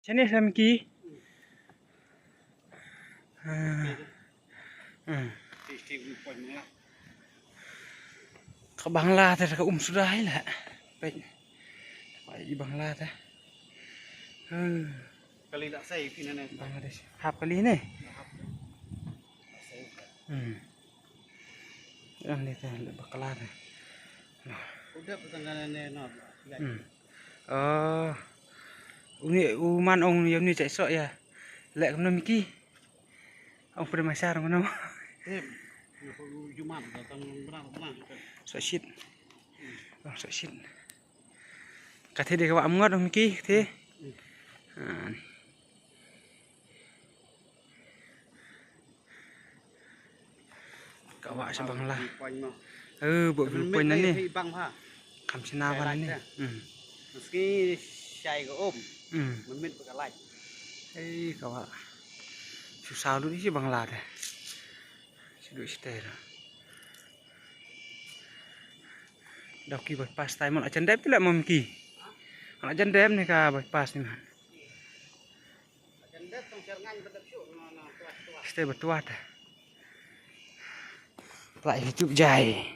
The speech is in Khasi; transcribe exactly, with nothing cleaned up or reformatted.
Chane sa Miki. Ah. Hmm. Ka bangla te ka um suda hi la. Peit. Ka i bangla te. Hmm. Kali la sai phi ne. Bangladesh. Hap kali ne. Hmm. Yang ni te le bakla te. Udah petang ne no. Hmm. Oh. Uni u man ong ya uni chai sok ya. Lek kumno Miki. Ong pede masar kumno. Em. Jumat datang berang berang. Sok shit. Ong sok shit. Kate de ka wah ngot ong Miki te. Hmm. Ha. Ka wah sha bangla. Point mo. Eh, bok view point na ne. Bang ha. Kam sina ban ne. Hmm. Meski shai ka um. Hmm. Memit ka light. Eh, ka wah. Susah lu di si bangla de. Sidu site. Dau ki bypass tai mon ajan dep pila Miki. Mon ajan dep ne ka bypass ni ma. Stay batuat. Plak YouTube jai.